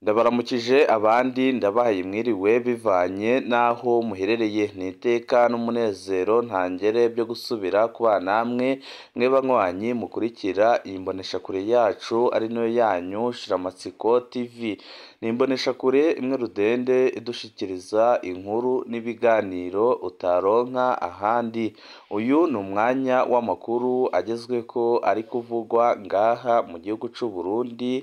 Ndabaramukije abandi ndabahaye mwiriwe bivanye n'aho muherereye, ni iteka n'umunezero ntangere byo gusubira kubana namwe mwe banywanyi mukurikira iyi mboneshakure yacu ari nayo yanyu Shiramatsiko TV. Ni imboneshakure imwe rudende idushikiriza inkuru n'ibiganiro utaronka ahandi. Uyu ni umwanya w'amakuru agezweko ari kuvugwa ngaha mu gihugu c'u Burundi,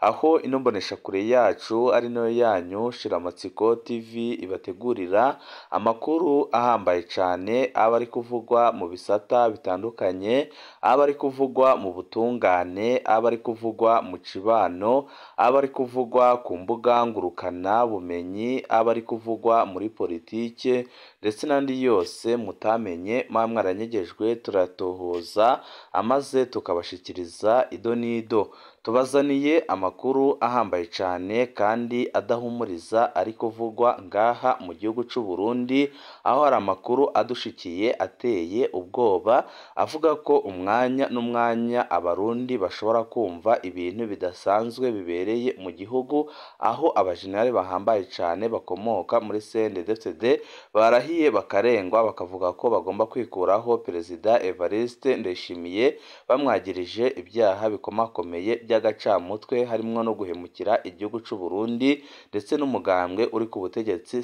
aho ino mboneshakure yacu ari nayo yanyu Shiramatsiko TV ibategurira amakuru ahambaye cane aba ari kuvugwa mu bisata bitandukanye, aba ari kuvugwa mu butungane, aba ari kuvugwa mu cibano, aba ari kuvugwa ku mbuga ngurukana bumenyi, aba ari kuvugwa muri politike ndetse n'andi yose mutamenye muba mwaranyegejwe turatohoza amaze tukabashikiriza ido n'ido. Tubazaniye amakuru ahambaye cane kandi adahumuriza ari kuvugwa ngaha mu gihugu c'u Burundi, aho hari amakuru adushikiye ateye ubwoba avuga ko umwanya n'umwanya abarundi bashobora kumva ibintu bidasanzwe bibereye mu gihugu, aho abajenerali bahambaye cane bakomoka muri CNDD-FDD barahiye bakarengwa bakavuga ko bagomba kwikuraho Perezida Evariste Ndayishimiye bamwagirije ibyaha bikomakomeye by'agacamutwe harimwo no guhemukira igihugu c'u Burundi ndetse n'umugambwe uri ku butegetsi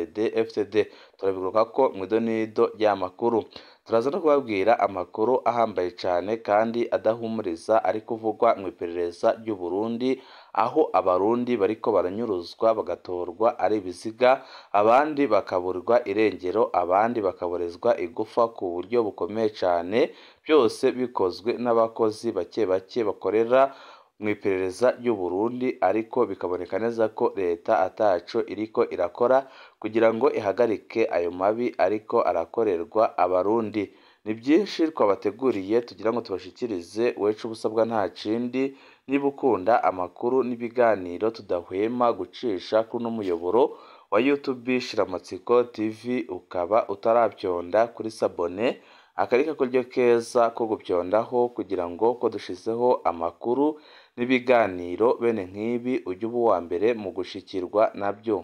CNDD-FDD. Turabigaruka ko mw'idonido ry'amakuru. Turaza no kubabwira amakuru ahambaye cane kandi adahumuriza ari kuvugwa mw'iperereza ry'u Burundi, aho abarundi bariko baranyuruzwa bagatorwa ari ibiziga, abandi bakaburirwa irengero, abandi bakaborezwa igufa ku buryo bukomeye cane, byose bikozwe n'abakozi bake bake bakorera mw'iperereza ry'u Burundi, ariko bikaboneka neza ko leta ataco iriko irakora kugira ngo ihagarike ayo mabi ariko arakorerwa abarundi. Ni byinshi twabateguriye tugira ngo tubashikirize, wecu ubusabwa nta kindi, niba ukunda amakuru n'ibiganiro tudahwema gucisha kuri uno muyoboro wa YouTube Shiramatsiko TV, ukaba utaravyonda kuri sabone, akari kakoryo keza ko gupyondaho kugira ngo ko dushizeho amakuru n'ibiganiro bene nk'ibi ujye uba uwa mbere mu gushikirwa nabyo.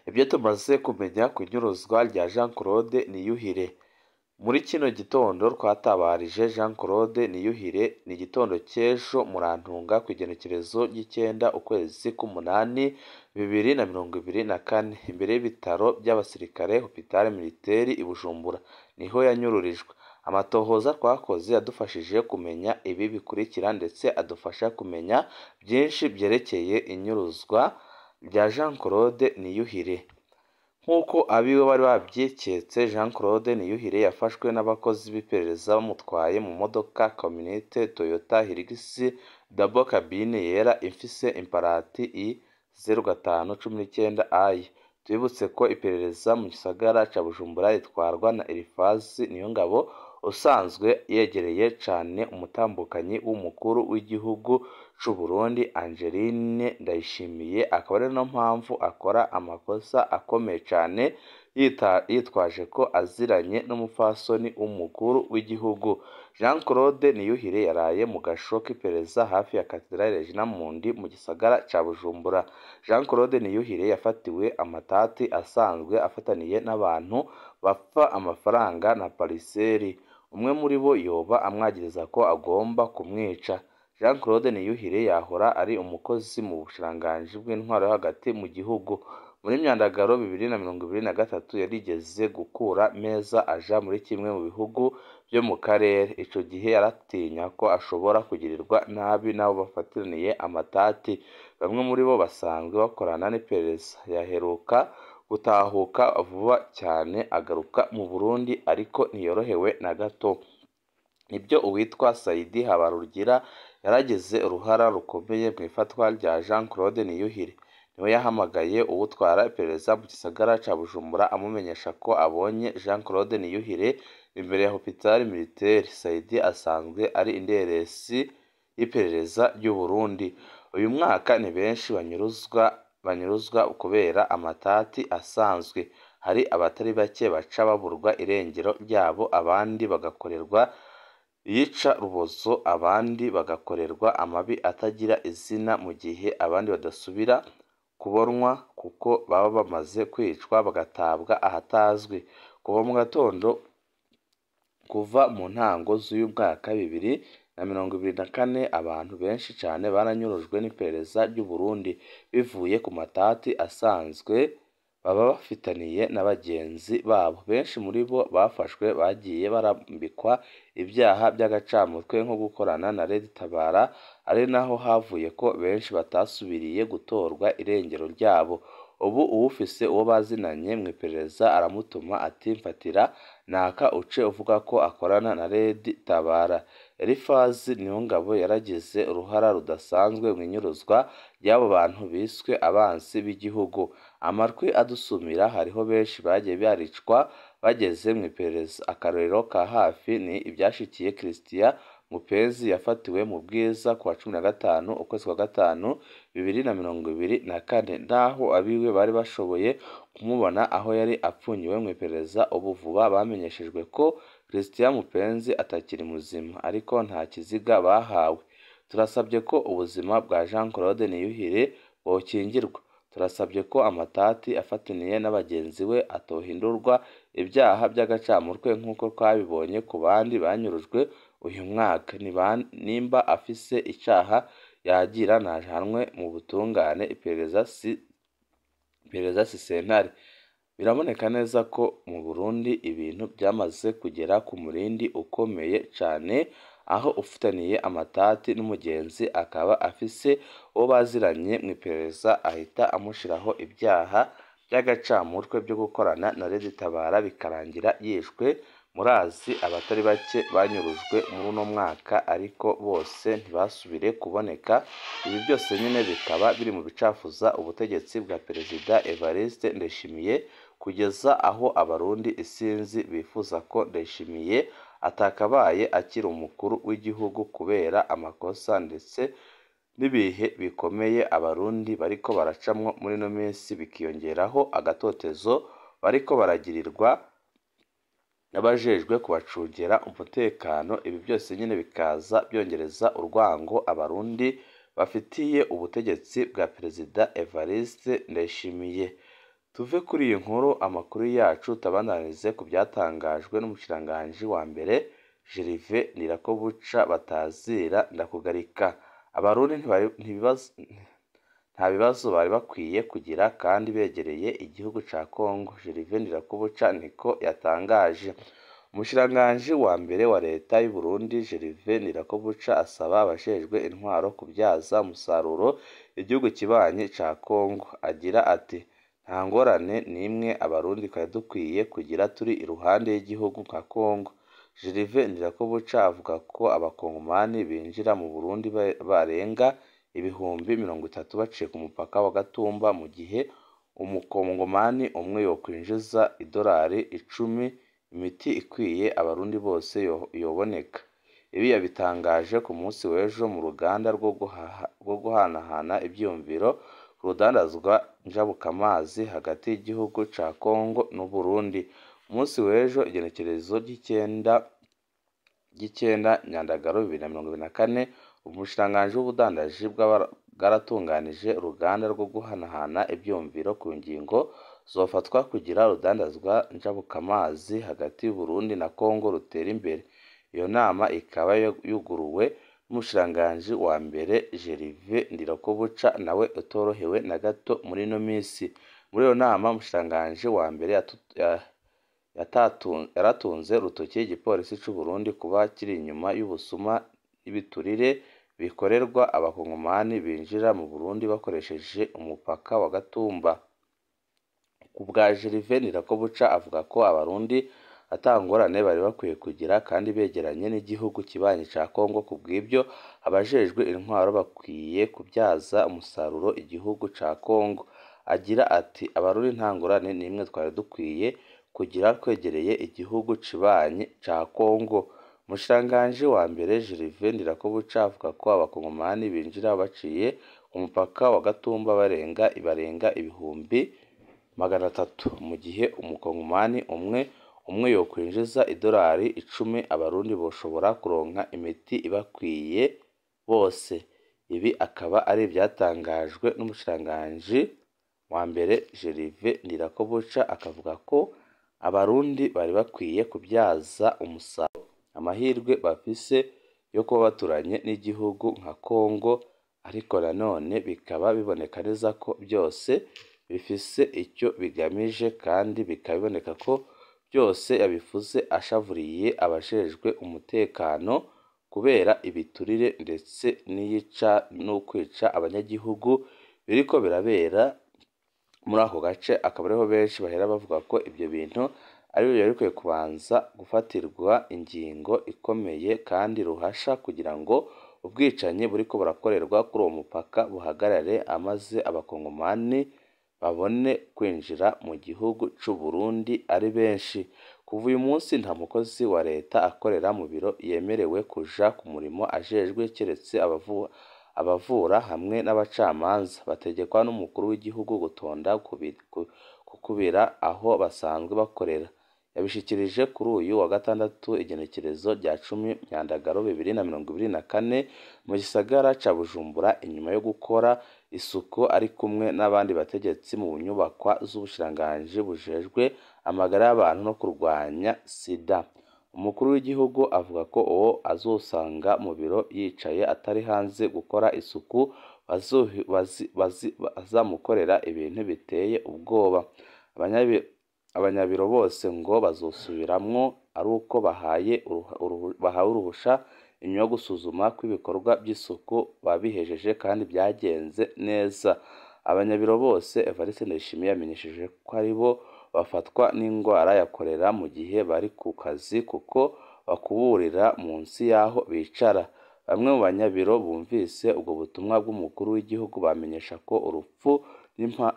Ibyo tumaze kumenya ku inyuruzwa rya Jean Claude Niyuhire. Muri kino gitondo twatabarije Jean Claude Niyuhire, ni igitondo cy'ejo Murantunga ku igenekerezo ry'icenda ukwezi k'umunani 2024, imbere y'ibitaro by'abasirikare Hopital Militaire i Bujumbura, niho yanyururijwe. Amatohoza twakoze yadufashije kumenya ibi bikurikira ndetse adufasha kumenya byinshi byerekeye inyuruzwa rya Jean Claude Niyuhire. Nk'uko abiwe bari babyiketse, Jean Claude Niyuhire yafashwe n'abakozi b'iperereza bamutwaye mu modoka Community Toyota Hilux Double Cabine yera ifise imparati I 0519 I. Twibutse ko iperereza mu gisagara ca Bujumbura ritwarwa na Elifazi Niyongabo usanzwe yegereye cane umutambukanyi w'umukuru w'igihugu c'u Burundi Angeline Ndayishimiye, akaba ari no mpamvu akora amakosa akomeye cane yitwaje ko aziranye n'umupfasoni w'umukuru w'igihugu. Jean Claude Niyuhire yaraye mu gasho k'iperereza hafi ya Katedrale Regina Mundi mu gisagara ca Bujumbura. Jean Claude Niyuhire yafatiwe amatati asanzwe afataniye n'abantu bapfa amafaranga na pariseri. Umwe muri bo yoba amwagiriza ko agomba kumwica. Jean Claude Niyuhire yahora ari umukozi mu bushikiranganji bw'intwaro yo hagati mu gihugu. Muri Myandagaro 2023 yarigeze gukura meza aja muri kimwe mu bihugu byo mu karere. Ico gihe yaratinya ko ashobora kugirirwa nabi n'abo bafataniye amatati. Bamwe muri bo basanzwe bakorana n'iperereza. Yaheruka gutahuka vuba cyane agaruka mu Burundi, ariko ntiyorohewe na gato. Nibyo uwitwa Saidi Habarugira yaragize uruhara rukomeye mu ifatwa rya Jean Claude Niyuhire. Niwe yahamagaye uwutwara iperereza mu gisagara ca Bujumbura amumenyesha ko abonye Jean Claude Niyuhire imbere ya Hopital Militaire. Saidi asanzwe ari inderesi y'iperereza ry'u Burundi. Uyu mwaka ni benshi banyuruzwa kubera amatati asanzwe. Hari abatari bake baca baburwa irengero ryabo, abandi bagakorerwa iyica rubozo, abandi bagakorerwa amabi atagira izina, mu gihe abandi badasubira kubonwa kuko baba bamaze kwicwa bagatabwa ahatazwi. Kuva mu gatondo, kuva mu ntango z'uyu mwaka 2024, abantu benshi cane baranyurujwe n'iperereza ry'u Burundi bivuye ku matati asanzwe baba bafitaniye na bagenzi babo. Benshi muri bo bafashwe bagiye barambikwa ibyaha by'agacamutwe nko gukorana na Red Tabara, ari naho havuye ko benshi batasubiriye gutorwa irengero ryabo. Ubu uwufise uwo bazinanye mw'iperereza aramutuma ati mfatira naka uce uvuga ko akorana na Red Tabara. Elifazi Niyongabo yaragize uruhara rudasanzwe mw'inyuruzwa ry'abo bantu biswe abansi b'igihugu. Amatwi adusumira hariho benshi bagiye baricwa bageze mw'iperereza. Akarorero ka hafi ni ivyashikiye Christian Mupenzi yafatiwe mu Bwiza kuwa 15 ukwezi kwa gatanu 2024, naho abiwe bari bashoboye kumubona aho yari apfungiwe mw'iperereza. Ubu vuba bamenyeshejwe ko Christian Mupenzi atakiri muzima, ariko nta kiziga bahawe. Turasabye ko ubuzima bwa Jean Claude Niyuhire bwokingirwa. Turasabye ko amatati afataniye na bagenzi we atohindurwa ibyaha by'agacamutwe nk'uko twabibonye ku bandi banyurujwe uyu mwaka. Nimba afise icaha yagira ntajanwe mu butungane, iperereza si sentare. Biraboneka neza ko mu Burundi ibintu byamaze kugera ku murindi ukomeye cane, aho ufitaniye amatati n'umugenzi akaba afise uwo baziranye mw'iperereza ahita amushiraho ibyaha by'agacamutwe byo gukorana na Red Tabara bikarangira yishwe. Murazi abatari bake banyurujwe muri uno mwaka, ariko bose ntibasubire kuboneka. Ibi byose nyine bikaba biri mu bicafuza ubutegetsi bwa Perezida Evariste Ndayishimiye, kugeza aho abarundi isinzi bifuza ko Ndayishimiye atakabaye akiri umukuru w'igihugu kubera amakosa ndetse n'ibihe bikomeye abarundi bariko baracamwo muri ino minsi, bikiyongeraho agatotezo bariko baragirirwa n'abajejwe kubacungera umutekano. Ibi byose nyine bikaza byongereza urwango abarundi bafitiye ubutegetsi bwa Perezida Evariste Ndayishimiye. Tuve kuri iyi nkuru, amakuru yacu tabandanirize ku byatangajwe n'umushikiranganji wa mbere Gervais Ndirakobuca batazira ndakugarika. Abarundi nta bibazo bari bakwiye kugira kandi begereye igihugu ca Congo, Gervais Ndirakobuca niko yatangaje. Umushikiranganji wa mbere wa leta y'u Burundi Gervais Ndirakobuca asaba abajejwe intwaro kubyaza umusaruro igihugu kibanyi ca Congo. Agira ati nta ngorane n'imwe abarundi twari dukwiye kugira turi iruhande y'igihugu nka Congo. Gervais Ndirakobuca avuga ko abakongomani binjira mu Burundi barenga 30,000 baciye ku mupaka wa Gatumba, mu gihe umukongomani umwe yokwinjiza $10, imiti ikwiye abarundi bose yoboneka. Ibi yabitangaje ku munsi w'ejo mu ruganda rwo guhanahana ivyiyumviro ku rudandazwa njabukamazi hagati y'igihugu ca Congo n'u Burundi. Umunsi w'ejo igenekerezo ry'icenda Nyandagaro 2024, umushikiranganji w'ubudandaji bwaratunganije uruganda rwo guhanahana ivyiyumviro ku ngingo zofatwa kugira urudandazwa njabukamazi hagati y'u Burundi na Congo rutere imbere. Iyo nama ikaba yuguruwe n'umushikiranganji wa mbere Gervais Ndirakobuca, nawe utorohewe na gato muri ino misi. Muri iyo nama umushikiranganji wa mbere yaratunze urutoki igipolisi c'u Burundi kuba kiri inyuma y'ubusuma n'ibiturire bikorerwa abakongomani binjira mu Burundi bakoresheje umupaka wa Gatumba. Ku bwa Gervais Ndirakobuca avuga ko abarundi ata ngorane bari bakwiye kugira kandi begeranye n'igihugu kibanyi ca Congo. Ku bw'ibyo abajejwe intwaro bakwiye kubyaza umusaruro igihugu ca Congo. Agira ati abarundi nta ngorane n'imwe twari dukwiye kugira twegereye igihugu kibanyi ca Congo. Umushikiranganji wa mbere Gervais Ndirakobuca avuga ko abakongomani binjira baciye ku mupaka wa Gatumba barenga 300,000, mu gihe umukongomani umwe umwe yokwinjiza idolari 10 abarundi boshobora kuronka imiti ibakwiye bose. Ibi akaba ari ivyatangajwe n'umushikiranganji wa mbere Gervais Ndirakobuca, akavuga ko abarundi bari bakwiye kubyaza umusaruro amahirwe bafise yo kuba baturanye n'igihugu nka Kongo, ariko nanone bikaba biboneka neza ko byose bifise icyo bigamije, kandi bikaba biboneka ko byose yabivuze ashavuriye abajejwe umutekano kubera ibiturire ndetse n'iyica n'ukwica abanyagihugu biriko birabera muri ako gace. Akaba ariho benshi bahera bavuga ko ibyo bintu ari byo byari bikwiye kubanza gufatirwa ingingo ikomeye kandi ruhasha kugira ngo ubwicanyi buriko burakorerwa kuri uwo mupaka buhagarare, amaze abakongomani babone kwinjira mu gihugu c'u Burundi ari benshi. Kuva uyu munsi nta mukozi wa leta akorera mu biro yemerewe kuja ku murimo ajejwe, keretse abavura hamwe n'abacamanza. Bategekwa n'umukuru w'igihugu gutonda kukubira aho basanzwe bakorera. Yabishikirije kuri uyu wa gatandatu igenekerezo rya 10 Myandagaro 2024 mu gisagara ca Bujumbura, inyuma yo gukora isuku ari kumwe n'abandi bategetsi mu nyubakwa z'ubushikiranganji bujejwe amagara y'abantu no kurwanya sida. Umukuru w'igihugu avuga ko uwo azosanga mu biro yicaye atari hanze gukora isuku bazamukorera ibintu biteye ubwoba. Abanyabiro bose ngo bazosubiramwo ari uko bahawe uruhusha inyuma yo gusuzuma kw'ibikorwa by'isuku babihejeje kandi byagenze neza. Abanyabiro bose Evariste Ndayishimiye yamenyesheje ko aribo bafatwa n'indwara ya kolera mu gihe bari ku kazi, kuko bakuburira munsi y'aho bicara. Bamwe mu banyabiro bumvise ubwo butumwa bw'umukuru w'igihugu bamenyesha ko urupfu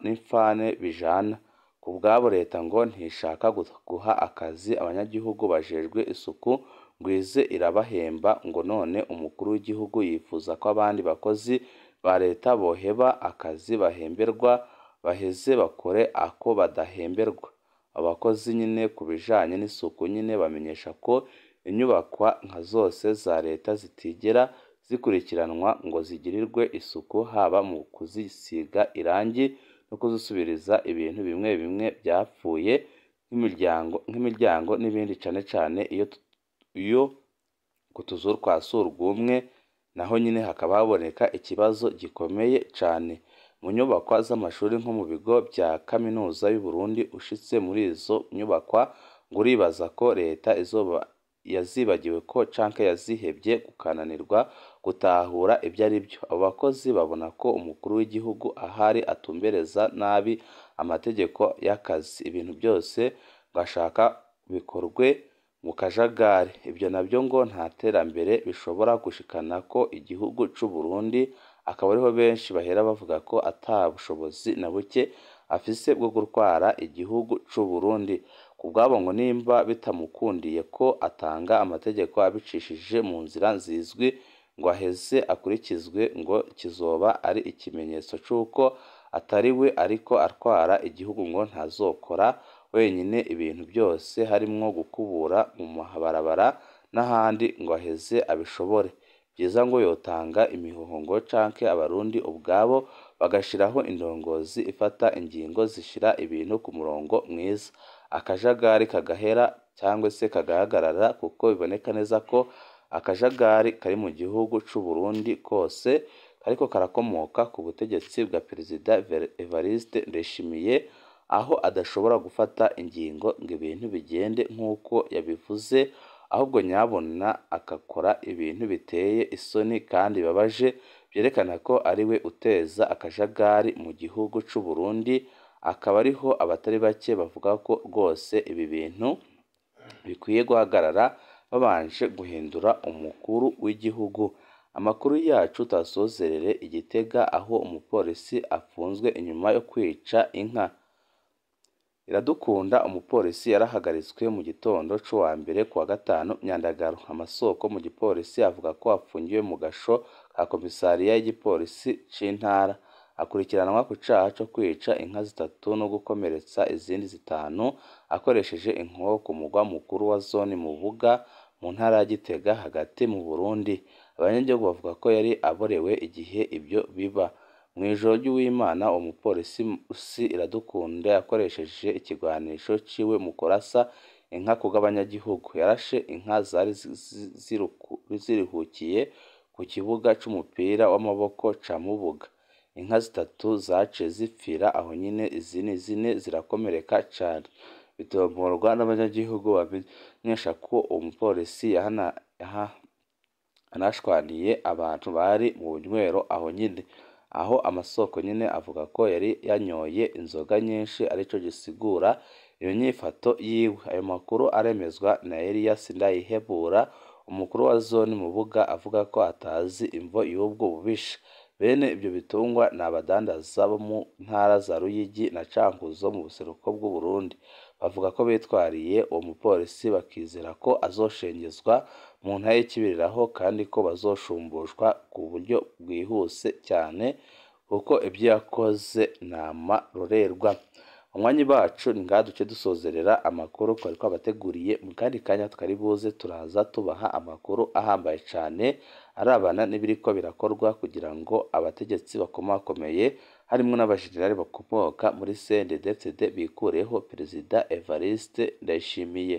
n'imfane bijana. Ku bwabo leta ngo ntishaka guha akazi abanyagihugu bajejwe isuku ngo ize irabahemba, ngo none umukuru w'igihugu yifuza ko abandi bakozi ba leta boheba akazi bahemberwa baheze bakore ako badahemberwa. Abakozi nyine ku bijanye n'isuku nyine bamenyesha ko inyubakwa nka zose za leta zitigera zikurikiranwa ngo zigirirwe isuku, haba mu kuzisiga irangi no kuzisubiriza ibintu bimwe bimwe byapfuye nk'imiryango n'ibindi, cane cane iyo ku tuzu twa surwumwe naho nyine hakaba haboneka ikibazo gikomeye cane. Mu nyubakwa z'amashuri nko mu bigo bya kaminuza y'u Burundi, ushitse muri izo nyubakwa ngo uribaza ko leta izoba yazibagiwe ko canke yazihevye kukananirwa gutahura ibyo ari byo. Abo bakozi babona ko umukuru w'igihugu ahari atumbereza nabi amategeko y'akazi, ibintu byose ngo ashaka bikorwe mu kajagari. Ibyo nabyo ngo nta terambere bishobora gushikana ko igihugu c'u Burundi. Akaba ariho benshi bahera bavuga ko ata bushobozi na buke afise bwo gutwara igihugu c'u Burundi. Ku bwabo ngo nimba bitamukundiye ko atanga amategeko abicishije mu nzira zizwi ngo aheze akurikizwe, ngo kizoba ari ikimenyetso c'uko atari we ariko atwara igihugu, ngo ntazokora wenyine ibintu byose harimwo gukubura mu mabarabara n'ahandi ngo aheze abishobore. Byiza ngo yotanga imihoho canke abarundi ubwabo bagashiraho indongozi ifata ingingo zishira ibintu ku murongo mwiza, akajagari kagahera cyangwa se kagahagarara, kuko biboneka neza ko akajagari kari mu gihugu c'u Burundi kose kariko karakomoka ku butegetsi bwa Perezida Evariste Ndayishimiye, aho adashobora gufata ingingo ngo ibintu bigende nk'uko yabivuze, ahubwo nyabona agakora ibintu biteye isoni kandi bibabaje, byerekana ko ari we uteza akajagari mu gihugu c'u Burundi. Akaba ariho abatari bake bavuga ko rwose ibi bintu bikwiye guhagarara babanje guhindura umukuru w'igihugu. Amakuru yacu tasozerere i Gitega, aho umupolisi afunzwe inyuma yo kwica inka. Iradukunda umupolisi yarahagaritswe mu gitondo c'uwa mbere kuwa gatanu Myandagaro. Amasoko mu gipolisi avuga ko afungiwe mu gasho ka komisariya y'igipolisi c'intara. Akurikiranwa ku caha co kwica inka zitatu no gukomeretsa izindi zitanu akoresheje inkoho ku mugwa mukuru wa zone Mubuga mu ntara ya Gitega hagati mu Burundi. Abanyagihugu bavuga ko yari aborewe igihe ibyo biba. Mw'ijoro ry'Uwimana, uwo mupolisi Iradukunda yakoresheje ikigwanisho ciwe mu kurasa inka kubw'abanyagihugu. Yarashe inka zari ziruhukiye ku kibuga c'umupira w'amaboko ca Mubuga. Inka zitatu zaciye zipfira aho nyene, izindi zine zirakomereka cane. Bitomborwa n'abanyagihugu bamenyesha ko uwo mupolisi yanashwaniye abantu bari mu bunywero aho nyene. Aho amasoko nyene avuga ko yari yanyoye inzoga nyinshi arico gisigura iyo nyifato yiwe. Ayo makuru aremezwa na Elias Ndayihebura, umukuru wa zone Mubuga, avuga ko atazi imvo y'ubwo bubisha. Bene ivyo bitungwa ni abadandaza bo mu ntara za Ruyigi na Cankuzo mu buseruko bw'Uburundi. Bavuga ko bitwariye uwo mupolisi bakizera ko azoshengezwa mu ntahe y'ikibiriraho kandi ko bazoshumbushwa ku buryo bwihuse cyane kuko ibyo yakoze ntamarorerwa. Banywanyi bacu, ni ngaha duce dusozerera amakuru twari twabateguriye. Mu kandi kanya twari buze turaza tubaha amakuru ahambaye cane arabana n'ibiriko birakorwa kugira ngo abategetsi bakomakomeye harimwo n'abajenerali bakomoka muri CNDD-FDD bikureho Perezida Evariste Ndayishimiye.